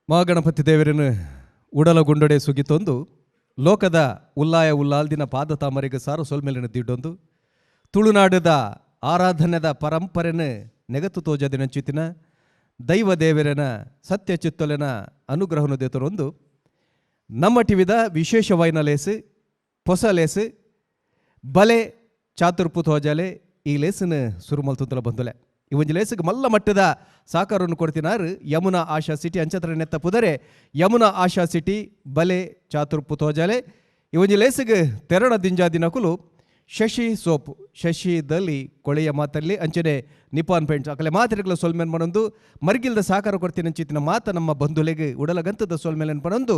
Mahaganapati ದೇವರನ್ನು ಉಡಲ ಗುಂಡೊಡೆ ಸುಗಿತೊಂದು ಲೋಕದ ಉಲ್ಲಾಯ ಉಲ್ಲಾಲ್ದಿನ ಪಾದ ತಾಮರೆಗೆ ಸಾರು ಸೊಲ್ಮೆಲಿನ ದಿಡ್ಡೊಂದು ತುಳುನಾಡದ ಆರಾಧನೆದ ಪರಂಪರೆನ ನೆಗತು ತೋಜದಿನಂಚಿತಿನ ದೈವ ದೇವರನ ಸತ್ಯ ಚಿತ್ತೊಲೆನ ಅನುಗ್ರಹನು ದೇತರೊಂದು ನಮ್ಮ ಟಿವಿದ ವಿಶೇಷವಾಯಿನ ಲೇಸು ಹೊಸ ಲೇಸು ಬಲೆ ಚಾತುರ್ಪು ತೋಜಲೆ ಈ ಲೇಸನ ಸುರುಮಲ್ತುಂತಲ ಬಂದುಲೆ. ಈ ಒಂಜಿ ಲೇಸಿಗೆ ಮಲ್ಲ ಮಟ್ಟದ ಸಾಕಾರವನ್ನು ಕೊಡ್ತಿನಾರು ಯಮುನಾ ಆಶಾ ಸಿಟಿ ಅಂಚತ್ರ ನೆತ್ತ ಪುದರೆ ಯಮುನಾ ಆಶಾ ಸಿಟಿ ಬಲೆ ಚಾತುರ್ಪು ತೋಜಲೆ. ಈ ಒಂಜಿ ಲೇಸಿಗೆ ತೆರಣ ದಿಂಜಾ ದಿನಕುಲು ಶಶಿ ಸೋಪ್ ಶಶಿ ದಲಿ ಕೊಳೆಯ ಮಾತಲ್ಲಿ ಅಂಚನೆ ನಿಪಾನ್ ಪೇಂಟ್ಸ್ ಅಕಲೆ ಮಾತ್ರೆಗಳ ಸೊಲ್ಮೆನ್ ಪನೊಂದು ಮರ್ಗಿಲ್ದ ಸಾಕಾರ ಕೊಡ್ತೀನಿ ಅಂಚಿತ್ತಿನ ಮಾತ ನಮ್ಮ ಬಂಧುಲೆಗೆ ಉಡಲಗಂತದ ಸೊಲ್ಮೆಲೆನ್ ಪನೊಂದು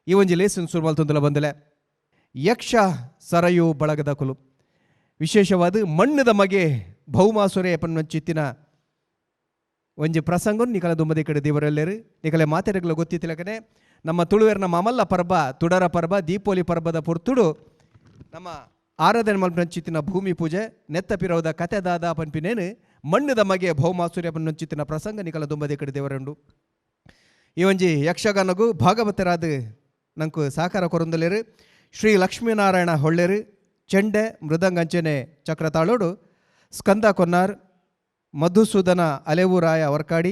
ಈ ಒಂಜಿ ಲೇಸಿನ ಸುರುಮಲ್ತುಂತಲ ಬಂದುಲೆ. ಯಕ್ಷ ಸರಯು ಬಳಗದ ಕುಲು ವಿಶೇಷವಾದ ಮಣ್ಣದ ಮಗೆ ಬಹುಮಾಸುರೆ ಪನ್ವಂಚಿತ್ತಿನ ಒಂಜಿ ಪ್ರಸಂಗ ನಿಕಲ ದುಮ್ಮದಿ ಕಡೆ ದೇವರೆಲ್ಲರು ನಿಕಲೆ ಮಾತೆರೆಗಳ ಗೊತ್ತಿತ್ತಿಲಕನೆ ನಮ್ಮ ತುಳುವೆರ್ನ ಮಾಮಲ್ಲ ಪರ್ಬ ತುಡರ ಪರ್ಬ ದೀಪೋಲಿ ಪರ್ಬದ ಪೊರ್ತುಡು ನಮ್ಮ ಆರಾಧನೆ ಮಲ್ಪಂಚಿತ್ತಿನ ಭೂಮಿ ಪೂಜೆ ನೆತ್ತ ಪಿರವದ ಕತೆ ದಾದ ಪನ್ಪಿನೇನು ಮಣ್ಣದ ಮಗೆ ಬಹುಮಾಸುರ್ಯ ಪನ್ವಂಚಿತ್ತಿನ ಪ್ರಸಂಗ ನಿಕಲ ದುಮ್ಮದಿ ಕಡೆ ದೇವರಂಡು. ಈ ಒಂಜಿ ಯಕ್ಷಗಾನಗು ಭಾಗವತರಾದ ನಂಕು ಸಾಕಾರ ಕೊರಂದಲೇರು ಶ್ರೀ ಲಕ್ಷ್ಮೀನಾರಾಯಣ ಹೊಳ್ಳೇರು ಚೆಂಡೆ ಮೃದಂಗಂಚನೆ ಚಕ್ರತಾಳೋಡು ಸ್ಕಂದ ಕೊನ್ನಾರ್ ಮಧುಸೂದನ ಅಲೆವೂರಾಯ ವರ್ಕಾಡಿ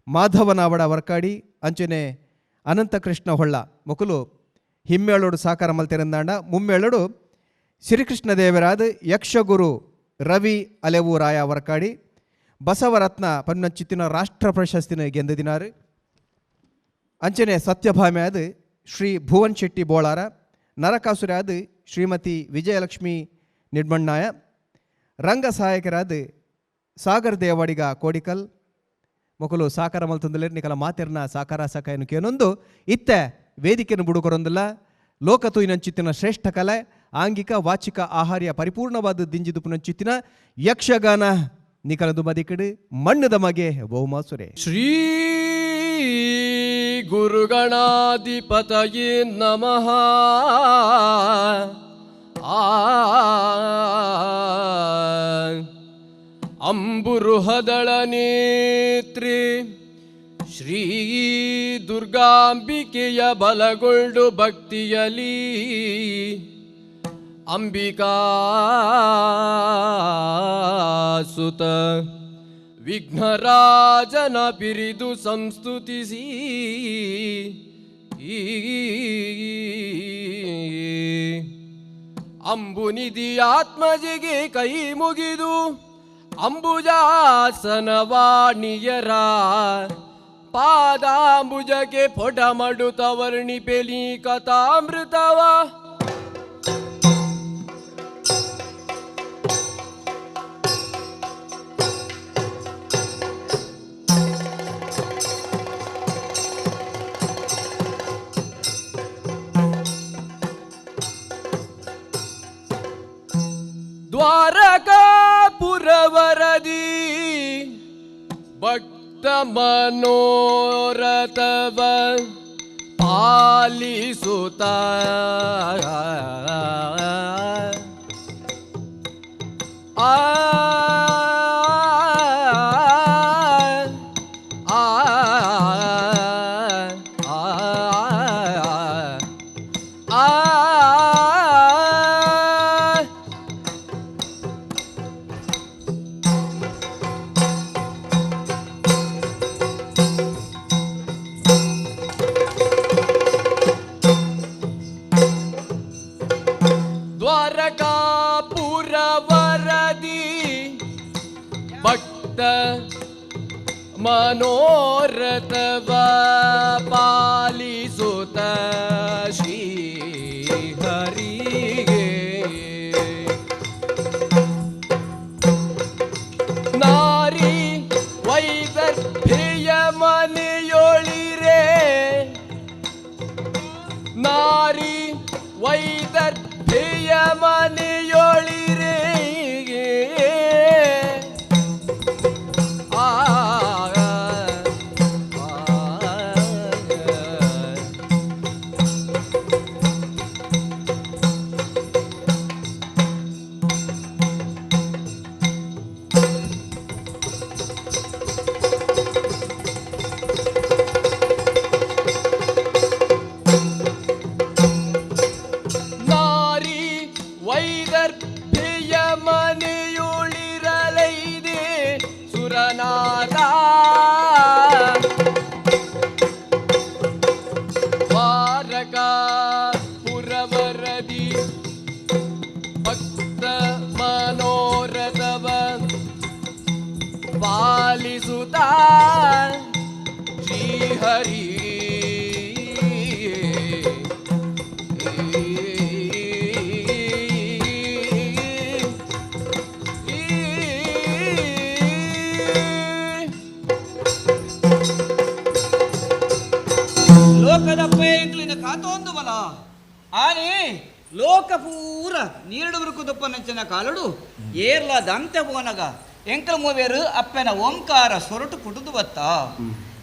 ಮಾಧವನಾವಡ ವರ್ಕಾಡಿ ಅಂಚನೆ ಅನಂತಕೃಷ್ಣ ಹೊಳ್ಳ ಮೊಕಲು ಹಿಮ್ಮೇಳೋಡು ಸಾಕಾರ ಮಲ್ತೆರಂದಾಂಡ ಮುಮ್ಮೇಳೋಡು ಶ್ರೀಕೃಷ್ಣ ದೇವರಾದ ಯಕ್ಷಗುರು ರವಿ ಅಲೆವೂರಾಯ ವರ್ಕಾಡಿ ಬಸವರತ್ನ ಪನ್ನಚಿತ್ತಿನ ರಾಷ್ಟ್ರ ಪ್ರಶಸ್ತಿನ ಗೆಂದದಿನಾರು ಅಂಚನೆ ಸತ್ಯಭಾಮೆ ಆದ ಶ್ರೀ ಭುವನ್ ಶೆಟ್ಟಿ ಬೋಳಾರ ನರಕಾಸುರ ಆದ ಶ್ರೀಮತಿ ವಿಜಯಲಕ್ಷ್ಮಿ ನಿಡ್ಮಣ್ಣಾಯ ರಂಗ ಸಹಾಯಕರಾದ ಸಾಗರ್ ದೇವಾಡಿಗ ಕೋಡಿಕಲ್ ಮೊಕಲು ಸಾಕಾರ ಮಲ್ತಂದಲೇರು ನಿಕಲ ಮಾತೆರ್ನ ಸಾಕಾರ ಸಕಾಯನು ಕೇನೊಂದು ಇತ್ತೆ ವೇದಿಕೆಯನ್ನು ಬುಡುಕೊರೊಂದಿಲ್ಲ ಲೋಕತುಯಿನಂಚಿತ್ತಿನ ಶ್ರೇಷ್ಠ ಕಲೆ ಆಂಗಿಕ ವಾಚಿಕ ಆಹಾರ್ಯ ಪರಿಪೂರ್ಣವಾದ ದಿಂಜಿದುಪುನಂಚಿತ್ತಿನ ಯಕ್ಷಗಾನ ನಿಕಲದು ಮದಿಕಡು ಮಣ್ಣದ ಮಗೆ ಬಹುಮಾಸುರೆ. ಶ್ರೀ ಗುರುಗಣಾಧಿಪತಯೇ ನಮಃ. ಅಂಬುರುಹದಳ ನೇತ್ರಿ ಶ್ರೀ ದುರ್ಗಾಂಬಿಕೆಯ ಬಲಗೊಂಡು ಭಕ್ತಿಯಲಿ ಅಂಬಿಕಾ ಸುತ ವಿಘ್ನರಾಜನ ಬಿರಿದು ಸಂಸ್ತುತಿಸಿ ಅಂಬುನಿಧಿ ಆತ್ಮಜಿಗೆ ಕೈ ಮುಗಿದು ಅಂಬುಜಾಸನವಾಣಿಯರ ಪಾದಾಂಬುಜಕ್ಕೆ ಪೊಡ ಮಡುತ ವರ್ಣಿಪೆಲಿ ಕಥಾಮೃತವ ದ್ವಾರಕಾಪುರವರದಿ ಭಕ್ತ ಮನೋರಥವ ಪಾಲಿಸುತ್ತ ಆ ಆ ಆ ದ್ವಾರಕಾಪುರವರದಿ ಭಕ್ತ ಮನೋರಥವ ಪಾಲಿಸುತ್ತ ಶ್ರೀ ಹರಿಗೆ ನಾರಿ ವೈದರ್ಭೆಯ ಮನೆಯೊಳಿರೆ ನಾರಿ ವೈದರ್ಭೆಯ ಮನೆಯೊಳಿರೆ ಆ ಆ ಮನೆಯೊಳಿರಲೈದೆ ಸುರನಾದ ವಾರಕ ಪುರವರದಿ ಭಕ್ತ ಮನೋರಥವ ಪಾಲಿಸುತ್ತ ಶ್ರೀಹರಿ. ಲೋಕದಪ್ಪ ಎಂಕ್ಲಿನ ಕಾತೊಂದು ಬಲ ಆನೆ ಲೋಕ ಪೂರ ನೀರುಡು ದೊಪ್ಪನಂಚಿನ ಕಾಲಡು ಏರ್ಲ ದಂತೆ ಪೋನಗ ಎಂಕಲ ಮೂವೇರು ಅಪ್ಪನ ಓಂಕಾರ ಸೊರಟು ಪುಟುದು ಬತ್ತ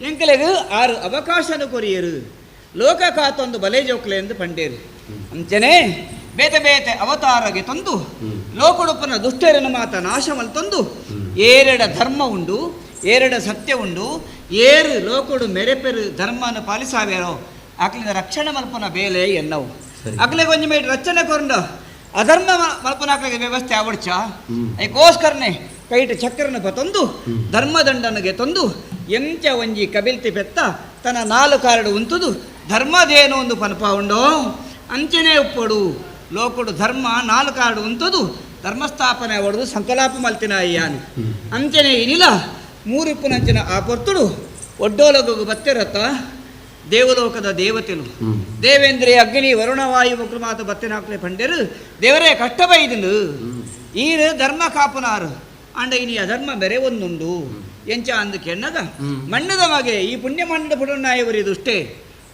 ಎಂಕಲೆಗು ಆರು ಅವಕಾಶನ ಕೊರಿಯರು ಲೋಕ ಕಾತೊಂದು ಬಲೆ ಜೋಕ್ಲೆ ಎಂದು ಪಂಡೇರು. ಅಂಚನೆ ಬೇತೆ ಬೇತೆ ಅವತಾರಗೆ ತಂದು ಲೋಕಡುಪ್ಪನ ದುಷ್ಟರನ ಮಾತ ನಾಶ ಮಲ್ತಂದು ಏರೆಡ ಧರ್ಮ ಉಂಡು, ಏರೆಡ ಸತ್ಯ ಉಂಡು, ಏರು ಲೋಕಡು ಮೆರೆಪೆರು ಧರ್ಮನ ಪಾಲಿಸಾವೇರೋ ಅಕ್ಲಿನ ರಕ್ಷಣೆ ಮಲ್ಪನ ಬೇಲೆ ಎನ್ನವು. ಅಕ್ಲೆ ಕೊಂಚ ಮೇಟ್ ರಕ್ಷಣೆ ಕೊರಂಡ ಅಧರ್ಮ ಮಲ್ಪನ ಅಕ್ಲಿಗೆ ವ್ಯವಸ್ಥೆ ಆವಡ್ಚ ಅದಕ್ಕೋಸ್ಕರನೇ ಕೈಟ ಚಕ್ರನ ತಂದು ಧರ್ಮದಂಡನಿಗೆ ತಂದು ಎಂಚ ಒಂಜಿ ಕಬಿಲ್ತಿ ಪೆತ್ತ ತನ್ನ ನಾಲು ಕಾರಡು ಉಂತುದು ಧರ್ಮದೇನು ಒಂದು ಪನಪ ಉಂಡೋ ಅಂಚನೆ ಉಪ್ಪಡು ಲೋಕಡು ಧರ್ಮ ನಾಲು ಕಾರಡು ಉಂತುದು ಧರ್ಮಸ್ಥಾಪನೆ ಅವಡದು ಸಂಕಲಾಪ ಮಲ್ತಿನ ಅಯ್ಯಾನು. ಅಂಚನೆ ಇನಿಲ ಮೂರಿಪ್ಪುನಂಚಿನ ಆ ಪೊರ್ತುಡು ಒಡ್ಡೋಲಗು ಬತ್ತಿರತ್ತ ದೇವಲೋಕದ ದೇವತೆಲು ದೇವೇಂದ್ರಿಯ ಅಗ್ನಿ ವರುಣವಾಯು ಮುಕ್ರಮಾತ ಬತ್ತಿನಾಕ್ಲೆ ಪಂಡೆರು ದೇವರೇ ಕಷ್ಟ ಬೈದನು ಈರು ಧರ್ಮ ಕಾಪುನಾರು ಅಂಡ ಇನಿ ಅಧರ್ಮ ಬೆರೆ ಒಂದುಂಡು ಎಂಚ ಅಂದು ಕೆಣ್ಣಗ ಮಣ್ಣದ ಮಗೆ ಈ ಪುಣ್ಯ ಮಣ್ಣದ ಪುಡನ್ನಾಯವರಿ ದುಷ್ಟೇ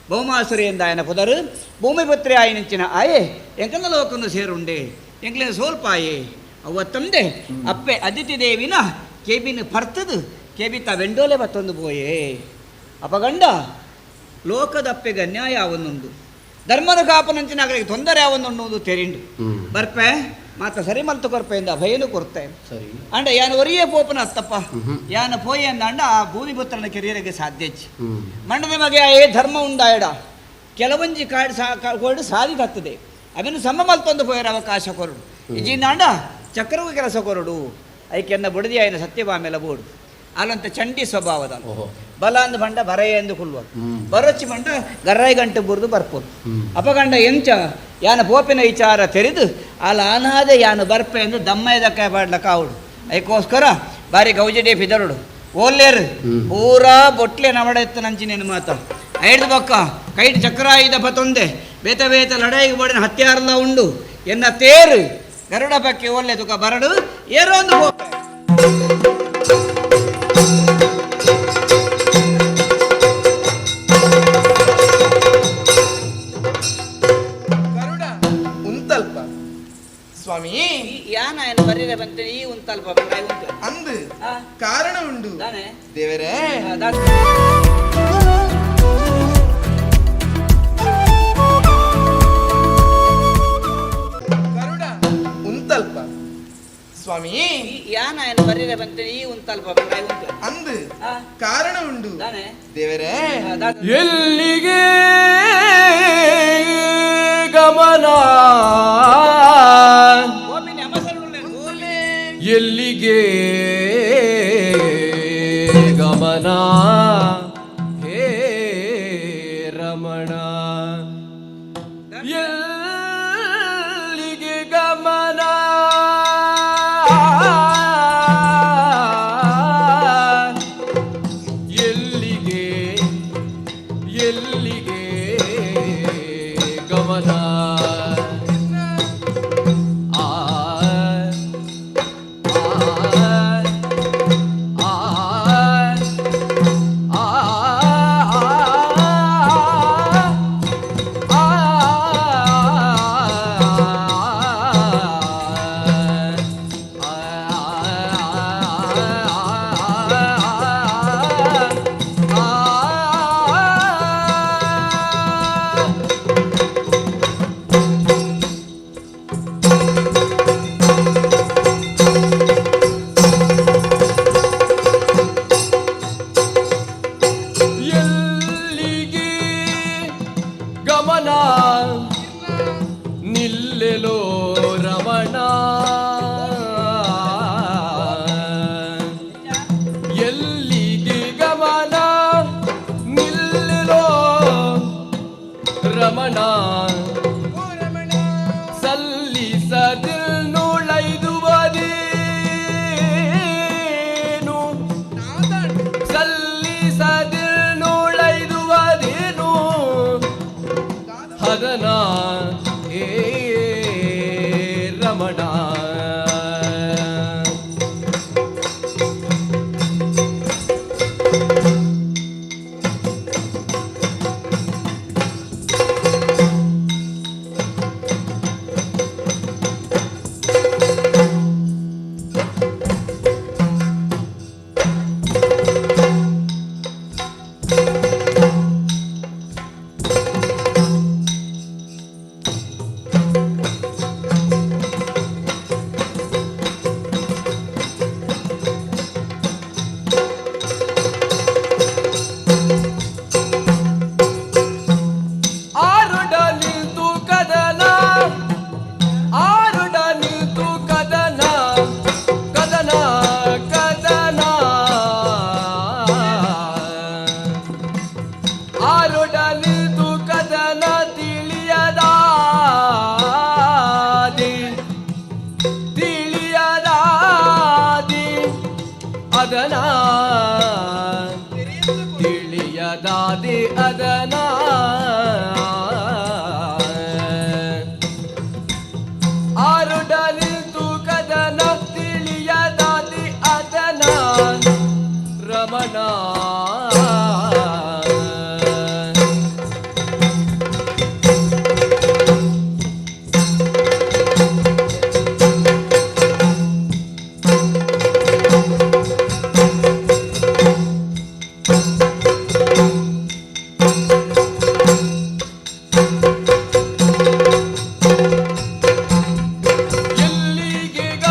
ಬಹುಮಾಸುರಿ ಎಂದಾಯನ ಪುದರು ಭೂಮಿಪುತ್ರಿ ಆಯನಂಚಿನ ಆಯೆ ಎಂಕಂದ ಲೋಕನು ಸೇರುಂಡೆ ಎಂಕ್ಲಿನ ಸೋಲ್ಪಾಯೆ ಅವ್ವ ತಂದೆ ಅಪ್ಪೆ ಅದಿತಿ ದೇವಿನ ಕೆಬಿನ ಪರ್ತದು ಕೆಬಿತ ವೆಂಡೋಲೆ ಬತ್ತೊಂದು ಪೋಯೆ. ಅಪಗಂಡ ಲೋಕದಪ್ಪೆಗೆ ಅನ್ಯಾಯ ಅವನೊಂದು ಧರ್ಮದ ಕಾಪನಂಚಿನ ಅಗಲಿಗೆ ತೊಂದರೆ ಅವನೊಂದು ತೆರಿಂಡು ಬರ್ಪೆ ಮಾತ ಸರಿ ಮಲ್ತು ಕೊರ್ಪೆ ಎಂದ ಭಯನು ಕೊರ್ತೆ. ಸರಿ. ಅಂಡ ಯಾನ ಒರಿಯೇ ಪೋಪನ ಅತ್ತಪ್ಪ ಯಾನ ಪೋಯೆ ಅಂದ ಅಂಡ ಆ ಭೂಮಿಪುತ್ರನ ಕೆರಿಯರಿಗೆ ಸಾಧ್ಯ ಮಂಡದ ಮಗೆ ಏ ಧರ್ಮ ಉಂಡಾಯಡ ಕೆಲವೊಂಜಿ ಕಾಡು ಸಾ ಕೋಡು ಸಾಧಿ ತತ್ತದೆ ಅದನ್ನು ಸಮ ಮಲ್ತೊಂದು ಪೋಯರ ಅವಕಾಶ ಕೊರಡು ಇಜಿಂದ ಚಕ್ರವು ಕೆಲಸ ಕೊರಡು ಐಕೆನ್ನ ಬುಡದಿ ಆಯ್ನ ಸತ್ಯಭಾಮೆಲ ಬೋಡು ಅಲ್ಲಂತ ಚಂಡಿ ಸ್ವಭಾವದ ಬಲ ಅಂದು ಬಂಡ ಬರೆಯ ಎಂದು ಕುಲ್ವ ಬರೊಚ್ಚಿ ಬಂಡ ಗರ್ರಾಯಿ ಗಂಟೆ ಬುರಿದು ಬರ್ಪೋದು ಅಪಗಂಡ ಎಂಚ ಯಾನ ಪೋಪಿನ ವಿಚಾರ ತೆರೆದು ಅಲ್ಲ ಅನಾದೆ ಯಾನು ಬರ್ಪೆ ಎಂದು ದಮ್ಮಯ್ಯದಕ್ಕ ಬಾಡ್ಲಕ್ಕ ಕಾವುಡು ಅದಕ್ಕೋಸ್ಕರ ಬಾರಿ ಗೌಜಡೆ ಫಿದರುಡು ಓಲ್ಲೇರು ಪೂರಾ ಬೊಟ್ಲೆ ನಮಡೆತ್ತು ನಂಚಿನೇನು ಮಾತ ಐದು ಬೊಕ್ಕ ಕೈಟ್ ಚಕ್ರಾಯುಧ ಪತೊಂದೆ ಬೇತ ಬೇತ ಲಡಾಯಿಗೆ ಬೋಡಿನ ಹತ್ಯಾರಲ್ಲ ಉಂಡು ಎನ್ನ ತೇರು ಗರುಡ ಪಕ್ಕಿ ಒಲ್ಲೆ ತುಕ ಬರಡು ಏರೋಂದು ಪೋಪೆ. ಗರುಡ ಉಂತಲ್ಪ ಸ್ವಾಮಿ. ಯಾನ ಏನು ಬರೀರೆ ಬಂತೆ ಈ ಉಂತಲ್ಪ ಬಂದಾಯಿ ಉಂಟು ಅಂದು ಆ. ಕಾರಣ ಉಂಡು ದಾನೆ? ದೇವರೇ. ಆ, ದಾನೆ. ಗರುಡ ಉಂತಲ್ಪ ಸ್ವಾಮಿ. ಯಾನ ಏನು ಬರೀರೆ ಬಂತೆ ಈ ಉಂತಲ್ಪ ಬಂದಾಯಿ ಉಂಟು ಅಂದು ಆ. ಕಾರಣ ಉಂಡು ದಾನೆ? ದೇವರೇ. ಆ, ದಾನೆ. ಎಲ್ಲಿಗೆ ಗಮನ ಗೋಪಿನಿ ಅಮಸರುಳ್ಳೆ ಗೋಲೆ. ಎಲ್ಲಿಗೆ ಗಮನ ಹೇ ರಮಣ ಎಲ್ಲಿಗೆ ಗಮನ ಎಲ್ಲಿಗೆ ಎಲ್ಲಿಗೆ ಗಮನ ಆ ಆ ಆ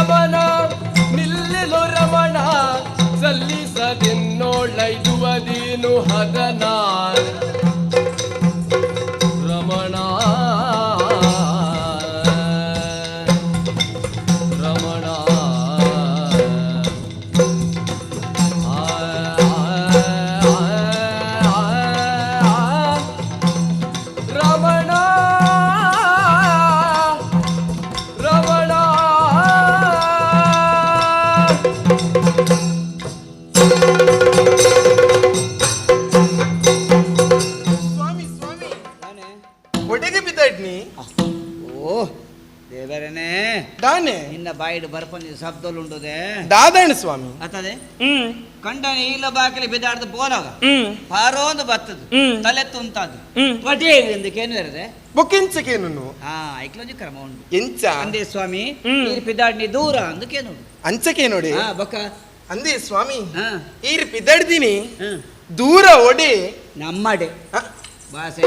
ಗಮನ ನಿಲ್ಲಿಲು ರಮಣ ಸಲ್ಲಿಸದಿನ್ನೋಳೈದುವದೀನು ಹದನ ರಮಣ ರಮಣ ಆ ರಮಣ ರಮಣ. ಸ್ವಾಮಿ ಸ್ವಾಮಿ, ಒಡೆಗೆ ಬಿದ್ದಾಡ್ನಿ. ಓ ದೇವರನೇ. ದಾನೆ? ನಿನ್ನ ಬಾಯಿಡು ಬರ್ಪಂದಿ ಶಬ್ದಲು ಉಂಡುದೆ. ದಾದಾಣ ಸ್ವಾಮಿ. ಅತದೆ ಕಂಡನೆ ಇಲ್ಲ ಬಾಕಲಿ ಬಿದ್ದಾಡ್ದು ಪೋನಾಗ ಪಾರೋಂದು ಬತ್ತದು ತಲೆ ತುಂತಾದು ಒಟೇ ಎಂದಕ್ಕೇನು ಇರದೆ. ಬೊಕ್ಕೆಂಚಕೇನು? ಹಾ, ಐಕ್ಲೊಂಜಿ ಕ್ರಮ ಉಂಡು. ಎಂಚ? ಅಂದೆ ಸ್ವಾಮಿ, ಈರ್ ಪಿದಾಡ್ನಿ ದೂರ ಅಂದಕ್ಕೇನು. ಅಂಚಕೆ ನೋಡಿ. ಹಾ, ಬೊಕ್ಕ? ಅಂದೆ ಸ್ವಾಮಿ, ಹಾ. ಈರ್ ಪಿದಾಡ್ದಿನಿ ಹಾ. ದೂರ ಒಡೆ. ನಮ್ಮಡೆ ಹ? ಭಾಷೆ.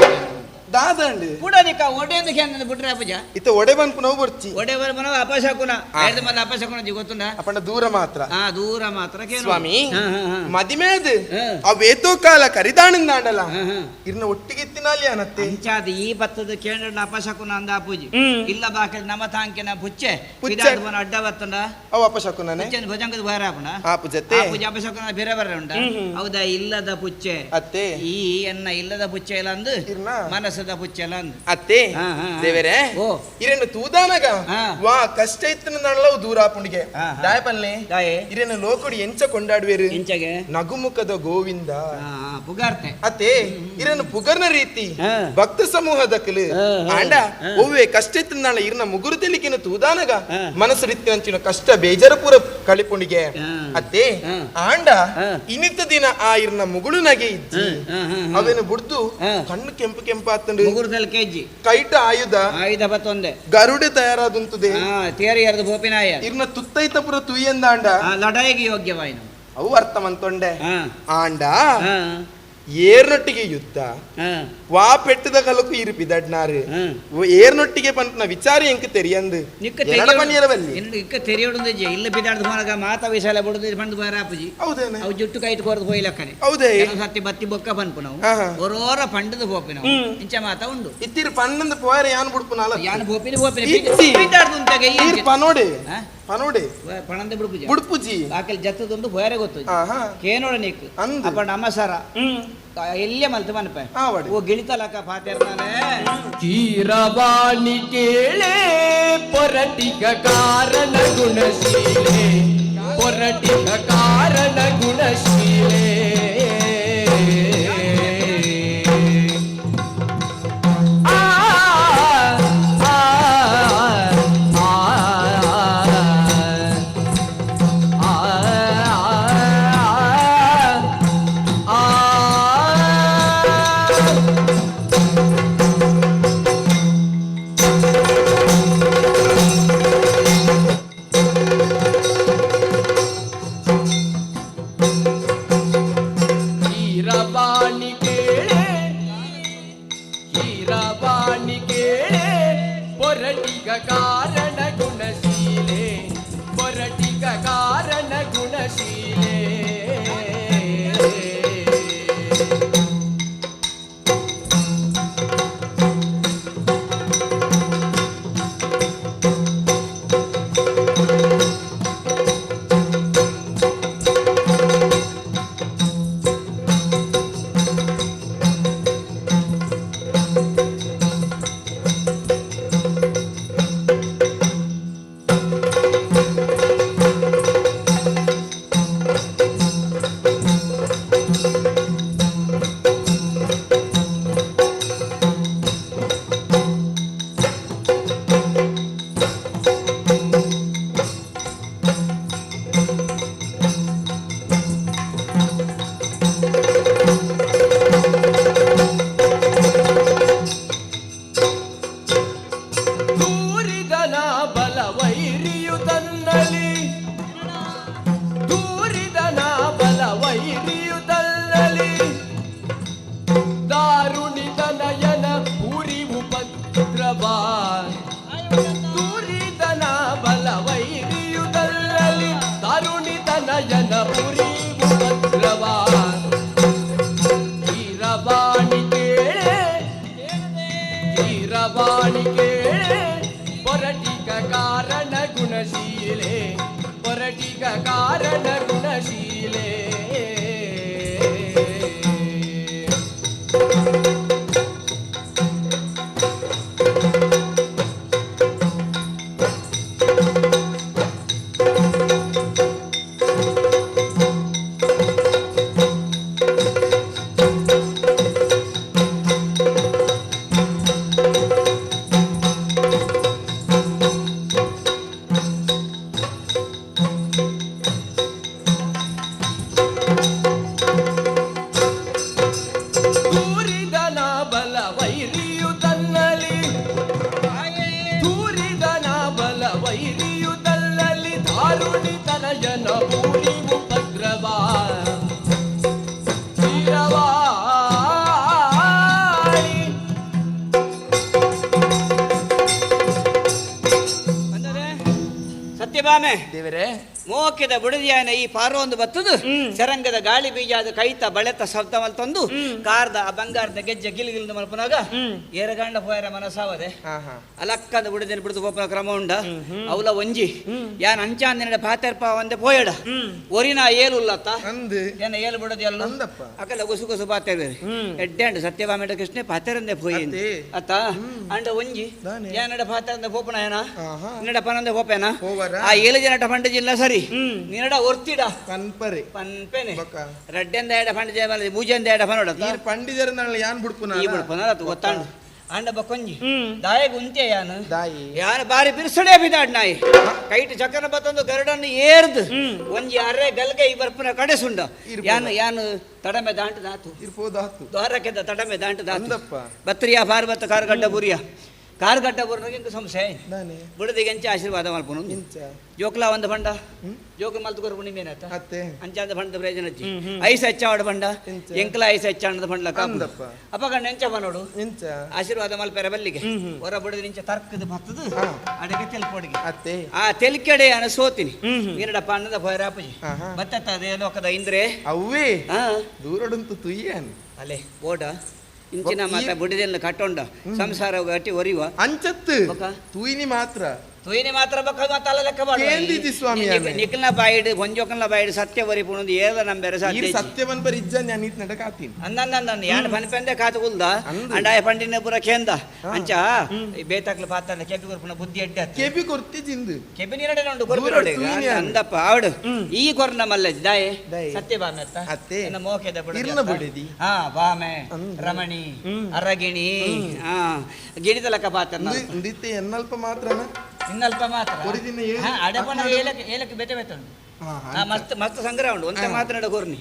ದಾದಾಂಡ್? ಪುಡನಿಕ ಒಡೆ ಅಂದಕ್ಕೆ ಬಿಟ್ರೆ ಅಪ್ಪಜ. ಇತ್ತ ಒಡೆ ಬನ್ಪು ನೋವು ಬರ್ಚಿ. ಒಡೆ ಬರ ಅಪಶಕುನ ಐದು ಮಲ್ಲ ಅಪಶಕುನ ಜಿ ಗೊತ್ತುಂಡ. ಅಪ್ಪಂಡ ದೂರ ಮಾತ್ರ. ಹಾ, ದೂರ ಮಾತ್ರ ಕೇನು. ಸ್ವಾಮಿ, ಹಾ, ಹಾ, ಹಾ. ಮದಿಮೇದ್ ಹಾ. ಅವೇತೋ ಕಾಲ ಕರಿದಾಣಿಂದಾಂಡಲ ಹಾ, ಹಾ. ಇರ್ನ ಒಟ್ಟಿಗೆ ಎತ್ತಿನಾಲಿ ಅನತ್ತೆ. ಅಂಚಾದ ಈ ಬತ್ತದ ಕೇಂದ್ರ ಅಪಶಕುನ ಅಂದ ಅಪೂಜಿ ಇಲ್ಲ ಬಾಕಿ ನಮ್ಮ ತಾಂಕಿನ ಪುಚ್ಚೆ. ಪುಚ್ಚೆ. ಪಿದಾಡ್ ಬನ ಅಡ್ಡ ಬತ್ತಂಡ. ಅವ ಅಪಶಕುನನೆ. ಪುಚ್ಚೆನ ಭುಜಂಗದ ಬೈರಾಪುಣ. ಆ ಪುಜತ್ತೆ. ಆ ಪೂಜೆ ಅಪಶಕುನ ಬೇರೆ ಬರ ಉಂಡ ಹೌದಾ? ಇಲ್ಲದ ಪುಚ್ಚೆ. ಅತ್ತೆ. ಈ ಎನ್ನ ಇಲ್ಲದ ಪುಚ್ಚೆ ಇಲ್ಲ ಅಂದು. ಇರ್ನ? ಮನಸ್ಸದ ಪುಚ್ಚೆ ಇಲ್ಲ ಅಂದು. ಅತ್ತೆ. ಹಾ, ಹಾ, ಹಾ. ದೇವರೇ. ಓ. ಇರೇನು ತೂದಾನಗ ಹಾ. ವಾ ಕಷ್ಟ ಇತ್ತನ ದೂರ ಆಪುಂಡಿಗೆ. ಹಾ, ಹಾ. ದಾಯ ಪಲ್ಲೆ. ದಾಯೆ? ಇರೇನು ಲೋಕುಡು ಎಂಚ ಕೊಂಡಾಡುವೇರು? ಇಂಚಗೆ? ನಗುಮುಖದ ಗೋವಿಂದ. ಹಾ, ಪುಗಾರ್ತೆ. ಅತ್ತೆ, ಇರನು ಪುಗರ್ನ ರೀತಿ ಹಾ. ಭಕ್ತ ಸಮೂಹದ ಕಲು. ಹಾ, ಹಾ. ಆಂಡ ಹಾ. ಒವ್ವೆ ಕಷ್ಟ ಇತ್ತನಾಳ ಇರ್ನ ಮುಗುರು ತೆಲಿಕಿನ ತೂದಾನಗ ಹಾ. ಮನಸ್ಸು ರೀತಿ ಕಷ್ಟ ಬೇಜಾರು ಪೂರ ಕಳಿಪುಂಡಿಗೆ. ಹಾ. ಅತ್ತೆ. ಹಾ. ಆಂಡ ಹಾ. ಇನ್ನಿತ್ತ ದಿನ ಆ ಇರ್ನ ಮುಗುಳು ನಗೆ ಇಜ್ಜಿ. ಹಾ, ಹಾ, ಹಾ. ಅವೇನು ಬುಡ್ದು ಹಾ. ಕಣ್ಣು ಕೆಂಪು ಕೆಂಪಾತಂಡು. ಮುಗುರುದಲ್ಲಿ ಕೆಜ್ಜಿ. ಕೈಟ ಆಯುಧ. ಆಯುಧ ಬತ್ತೊಂದೆ. ಗರುಡೆ ತಯಾರಾದುಂತದೆ. ಹಾ, ತೇರಿ ಎರ್ದು ಬೋಪಿನಾಯ. ಇರ್ನ ತುತ್ತೈತ ಪುರ ತುಯ್ಯಂದಾಂಡ. ಆ, ಲಡಾಯಿಗೆ ಯೋಗ್ಯವಾಯಿನ. ಅವು ಅರ್ಥ ಮಂತೊಂಡೆ. ಹಾ. ಆಂಡ ಹಾ. ಏರ್ನೊಟ್ಟಿಗೆ ಯುದ್ಧ ಹಾ. ವಾ ಪೆಟ್ಟದ ಕಲಕು ಇರು ಪಿದಡ್ನಾರು. ಹ್ಮ್. ಏರ್ನೊಟ್ಟಿಗೆ ಪಂಪನ ವಿಚಾರ ಎಂಕ್ ತೆರಿಯಂದು. ನಿಕ್ಕ ಎನಡ ಪನ್ನಿಯರವಲ್ಲಿ. ಇಕ್ಕ ತೆರಿಯೋಡು ಇಲ್ಲ ಬಿದಾಡ್ದು ಹೋನಗ ಮಾತ ವಿಶಾಲ ಬಿಡುದು ಬಂದು ಬರಾಪುಜಿ. ಹೌದೇನೆ? ಅವು ಜುಟ್ಟು ಕೈಟ್ ಕೊರದು ಹೋಯ್ಲಕ್ಕನೆ. ಹೌದೇ? ಕೆಲವು ಸತಿ ಬತ್ತಿ ಬೊಕ್ಕ ಪನ್ಪು ನಾವು. ಹಾ, ಹಾ. ಒರೋರ ಪಂಡದು ಪೋಪಿ ನಾವು ಇಂಚ ಮಾತ ಉಂಡು. ಇತ್ತಿರು ಪನ್ನಂದು ಪೋಯರೆ ಯಾನ್ ಬುಡ್ಪುನಾಲ. ಯಾನ್ ಪೋಪಿನ ಪೋಪಿನ. ಇತ್ತಿ. ಬಿದಾಡ್ದು ಉಂತಾಗ ಈ ಈರ್ ಪನೋಡೆ. ಹಾ? ಪನೋಡೆ. ಪಣಂದ ಬಿಡುಪುಜಿ. ಬುಡ್ಪುಜಿ. ಆಕಲ್ ಜತ್ತದೊಂದು ಬೋಯರೆ ಗೊತ್ತು. ಆಹಾ. ಕೇನೋಡ ನೀಕ್. ಅಂದು. ಅಪ್ಪ ನಮ್ಮ ಸರ ಎಲ್ಲೇ ಮಲ್ತು ಮನಪೆ. ಆವಡೆ. ಓ ಗಿಳಿತಲಕ ಪಾತೆರ್ನಾಲೆ. ಕೀರವಾಣಿ ಕೇಳೆ ಪೊರಟಿಗ ಕಾರಣ ಗುಣಶೀಲೆ ಪೊರಟಿಗ ಕಾರಣ ಗುಣಶೀಲೆ ಆ ಆ ಆ ಆ ಆ ಆ. ಪೊರಟಿಗ ಕಾರಣ ಗುಣಶೀಲೆ. ತೂರಿದನ ಬಲ ವೈರಿಯು ತನ್ನಲಿ, ತೂರಿದನ ಬಲ ವೈರಿಯು ತನ್ನಲಿ, ದಾರುಣಿ ತನಯನ ಭೂರಿ ಉಪದ್ರವ ಚೀರವಾಣಿ. ಅಂದರೆ ಸತ್ಯಭಾಮೆ ದೇವರೇ, ಮೋಕೆದ ಬುಡದಿಯಾನ ಈ ಪಾರೋ ಒಂದು ಬತ್ತದು ಚರಂಗದ ಗಾಳಿ ಬೀಜಾದ ಕೈತ ಬಳೆತ ಶಬ್ದ ಮಲ್ತೊಂದು ಕಾರ್ದ ಆ ಬಂಗಾರದ ಗೆಜ್ಜೆ ಗಿಲ್ ಗಿಲ್ ಮಲ್ಪನಾಗ ಏರಗಾಂಡ ಪೋಯರ ಮನಸಾವದೆ. ಅಲಕ್ಕದ ಬುಡದಿನ ಬಿಡುದು ಪೋಪನ ಕ್ರಮ ಉಂಡ ಅವಲ ಒಂಜಿ ಯಾನ್ ಅಂಚಾಂದಿನ ಪಾತೆರ್ಪ ಒಂದೆ ಪೋಯಡ ಒರಿನ ಏಲು ಉಲ್ಲತ್ತ ಅಂದ್ ಏನ ಏಲು ಬಿಡೋದು ಎಲ್ಲ ಅಂದಪ್ಪ. ಅಕಲ ಗುಸು ಗುಸು ಪಾತೆರ್ ಎಡ್ಡೆ ಅಂಡು ಸತ್ಯಭಾಮೆಡ ಕೃಷ್ಣೆ ಪಾತೆರಂದೆ ಪೋಯಿ ಅತ್ತೆ. ಅತ್ತ ಅಂಡ ಒಂಜಿ ದಾನೆ. ಯಾನಡ ಪಾತೆರಂದೆ ಪೋಪನ ಏನ ಆಹಾ. ನಿನ್ನಡ ಪನಂದೆ ಪೋಪೇನ ಪೋವರ. ಆ ಏಳು ಜನಟ ಪಂಡ ಜಿಲ್ಲ ಸರಿ ನಿನ್ನಡ ಒರ್ತಿಡ ಪನ್ಪರೆ ಪನ್ಪೆನೆ ಬೊಕ್ಕ. ರಡ್ಡೆಂದ ಎಡ ಪಂಡ ಜಯಮಲ ಮೂಜೆಂದ ಎಡ ಪನೋಡ ಈರ್ ಪಂಡಿಜರ ನಾಳೆ ಯಾನ್ ಬುಡ್ಪುನ ಈ ಬಿಡ್ಪನ ಅದು ಗೊತ್ತಾಂಡು ಅಂಡ ಬಕ್ಕೊಂಜಿ ದಾಯಗ್ ಉಂತೆ ಯಾನು ದಾಯಿ. ಯಾನು ಬಾರಿ ಬಿರ್ಸಡೆ ಬಿದಾಡ್ ನಾಯಿ ಕೈಟ್ ಚಕ್ಕನ ಬತ್ತೊಂದು ಗರುಡನ್ನು ಏರ್ದು ಒಂಜಿ ಅರೆ ಗಲ್ಗೆ ಈ ಬರ್ಪುನ ಕಡೆ ಸುಂಡ ಇರ್ಪುನ. ಯಾನು ಯಾನು ತಡಮೆ ದಾಂಟು ದಾತು ಇರ್ಪೋದಾತು ದ್ವಾರಕ್ಕೆದ್ದ ತಡಮೆ ದಾಂಟು ದಾತು ಅಂದಪ್ಪ. ಬತ್ರಿಯ ಬಾರ್ ಬತ್ತ ಕಾರುಗಡ್ಡ ಬುರಿಯ ಕಾರುಗಡ್ಡ ಬುರ್ನಾಗ ಇಂಕ ಸಂಶಯ ದಾನೆ ಬುಡದಿಗೆ ಎಂಚ ಆಶೀರ್ವಾದ ಮಲ್ಪುನು ಇಂಚ ಜೋಕ್ಲಾ ಒಂದು ಬಂಡ ಜೋಕ ಮಲ್ತು ಕೊರ್ಪು ನಿಮ್ಮೇನತ್ತ ಅತ್ತೆ ಅಂಚಾದ ಬಂಡದ ಪ್ರಯೋಜನ ಅಜ್ಜಿ ಐಸ್ ಹೆಚ್ಚಾವಡ ಬಂಡ ಎಂಚ? ಎಂಕ್ಲ ಐಸ್ ಹೆಚ್ಚಾಣದ ಬಂಡ್ಲ ಕಾಪು ಅಂದಪ್ಪ. ಅಪ್ಪ ಕಂಡ ಎಂಚ ನೋಡು ಇಂಚ ಆಶೀರ್ವಾದ ಮಲ್ಪೆರ ಬಲ್ಲಿಗೆ ಹೊರ ಬುಡದ ನಿಂಚ ತರ್ಕದ ಬತ್ತದು ಹಾ. ಅಡಗೆ ತೆಲ್ಪೊಡಿಗೆ ಅತ್ತೆ ಆ ತೆಲ್ಕೆಡೆ ಅನ ಸೋತಿನಿ ನೀರಡಪ್ಪ ಅನ್ನದ ಭೈರಾಪಜಿ ಆಹಾ. ಬತ್ತತ್ತದೆ ಲೋಕದ ಇಂದ್ರೆ ಅವ್ವೇ ಹಾ ದೂರಡುಂತು ತುಯ್ಯಾನ್ ಅಲೆ ಓಡ ಇಂಚಿನ ಮಾತ ಬುಡದೆಲ್ಲ ಕಟ್ಟೊಂಡ ಸಂಸಾರ ಗಟ್ಟಿ ಒರಿವ ಅಂಚತ್ತು ಬೊಕ್ಕ? ತೂಯಿನಿ ಮಾತ್ರ ತುಯಿನಿ ಮಾತ್ರ ಬಕ್ಕ ಮಾತಲ್ಲ ಲೆಕ್ಕ ಮಾಡು. ಕೇಂದಿಜಿ ಸ್ವಾಮಿ ಆನೆ. ನಿಖಲ್ನ ಬಾಯಿಡು ಒಂಜೋಕಲ್ನ ಬಾಯಿಡು ಸತ್ಯ ವರಿ ಪುಣಂದು ಏಲ ನಂಬೆರೆ ಈರ್ ಸಾಧ್ಯ ಸತ್ಯವನ್ ಪರ್ ಇಜ್ಜನ್ ಯಾನ್ ಈತ್ ನಡಕ ಆತೀನಿ ಅಂದನ್ನ ಯಾನ್ ಪನ್ಪೆಂದೆ ಕಾತು ಕುಲ್ದ ಅಂದು. ಅಂಡಾಯ ಪಂಡಿನ ಪೂರ ಕೇಂದ ಅಂಚ ಈ ಬೇತಾಕ್ಲ ಪಾತಂದ ಕೆಬಿ ಕೊರ್ಪುನ ಬುದ್ಧಿ ಎಡ್ಡೆ ಅತ್ತೆ. ಕೆಬಿ ಕೊರ್ತಿ ಜಿಂದು ಕೆಬಿ ನೀರಡೆ ಉಂಡು ದೂರ ಕೊರ್ಪುನೋಡು. ತೂಯಿನಿ ಆನೆ. ಅಂದಪ್ಪ ಆವಡು ಈ ಕೊರ್ನ ಮಲ್ಲೆ ದಾಯೆ ದಾಯೆ. ಸತ್ಯಭಾಮೆ ಅತ್ತ ಅತ್ತೆ. ಎನ್ನ ಮೋಕೆದ ಬುಡದಿ ಇರ್ನ ಅತ್ತ. ಬುಡದಿ. ಹಾ ಬಾಮೆ ಅಂದು. ರಮಣಿ ಅರಗಿಣಿ ಹಾ ಗಿಣಿತ ಲೆಕ್ಕ ಪಾತ್ರ ಇಂದಿತ್ತೆ ಎನ್ನಲ್ಪ ಮಾತ್ರನ ಇನ್ನಲ್ಪ ಮಾತ್ರ ಕೊರಿದಿನ ಏಳು- ಹಾ, ಅಡಪನ ಅಕ್ನಾಡು. ಏಲಕ್ಕೆ ಏಲಕ್ಕೆ ಬೆತೆ ಬೆತೆ ಉಂಟು ಹಾ, ಆ, ಮಸ್ತ್ ಮಸ್ತ್ ಸಂಗ್ರಹ ಉಂಟು ಒಂತೆ ಮಾತ್ರ ನಡ ಕೊರ್ನಿ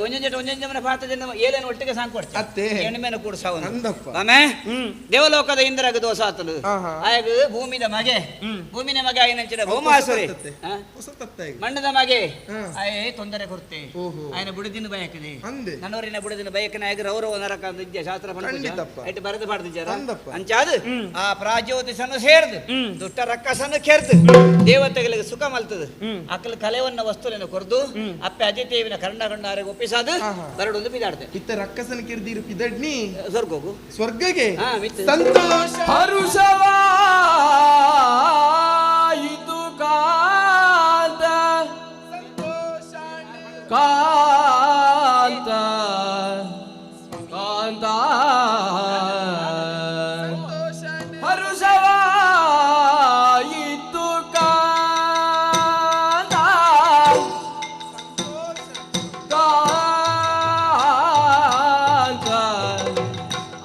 ಒಂಜೊಂಜೆ ಒಂಜೊಂಜೆ ಮನೆ ಪಾತ್ರದಿಂದ ಏಲೇನು ಒಟ್ಟಿಗೆ ಸಾಂಗ್ ಕೊಡ್ತೀನಿ ಅತ್ತೆ. ಎಣ್ಮೆನ ಕೂಡ ಸಾವನು ಅಂದಪ್ಪ. ಆಮೆ ದೇವಲೋಕದ ಇಂದ್ರಗ ದೋಷ ಆತಲು ಆಹಾ. ಆಯಗ ಭೂಮಿದ ಮಗೆ ಭೂಮಿನ ಮಗ ಆಯನಂಚಿನ ಭೌಮಾಸುರಿ ಹೊಸ ತತ್ತೆ. ಹಾ? ಹೊಸ ತತ್ತ ಈಗ. ಮಣ್ಣದ ಮಗೆ ಹಾ. ಆಯೇ ತೊಂದರೆ ಕೊರ್ತೆ ಓಹೋ. ಆಯನ ಬುಡದಿನ ಬಯಕದೆ ಅಂದೆ. ನನ್ನೋರಿನ ಬುಡದಿನ ಬಯಕನ ಆಯಗ ರೌರವ ನರಕ ಅಂತ ಇದ್ಯ ಶಾಸ್ತ್ರ ಪಂಡ ಖಂಡಿತಪ್ಪ. ಇಟ್ಟು ಬರೆದು ಪಾಡ್ದಿದ್ದಾರ ಅಂದಪ್ಪ. ಅಂಚಾದು ಆ ಪ್ರಾಜ್ಯೋತಿಷನ್ನು ಸೇರ್ದು ದುಷ್ಟ ರಕ್ಕಸನ್ನು ಕೆರ್ದು ದೇವತೆಗಳಿಗೆ ಸುಖ ಮಲ್ತದು ಅಕಲ್ ಕಲೆವನ್ನ ವಸ್ತುలను ಕೊರ್ದು ಅಪ್ಪೆ ಅಜಿತೇವಿನ ಕರ್ಣಗಣ್ಣಾರಿಗೆ ಒಪ್ಪಿಸಾದು ಆಹಾ. ಬರಡೊಂದು ಬಿದಾಡ್ದೆ ಇತ್ತ ರಕ್ಕಸನ ಕಿರ್ದಿರು ಪಿದಡ್ನಿ ಸ್ವರ್ಗೋಗು ಸ್ವರ್ಗಗೆ ಹಾ, ಮಿತ್ತು. ಸಂತೋಷ ಹರುಷವಾಯಿತು ಕಾಂತ ಕಾಂತ ಕಾಂತ ಹರುಷವಾಯಿತು ಕಾಂತ ಕಾಂತ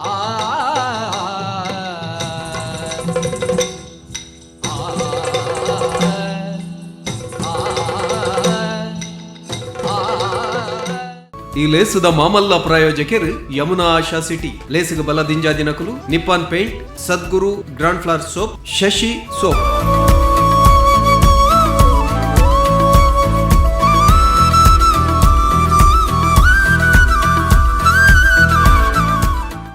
ಆ ಈ ಲೇಸುದ ಮಾಮಲ್ಲ ಪ್ರಾಯೋಜಕರು ಯಮುನಾ ಆಶಾ ಸಿಟಿ ಲೇಸುಗ ಬಲ ದಿಂಜಾ ದಿನಕುಲು Nippon paint Sadguru grand flower soap Shashi soap.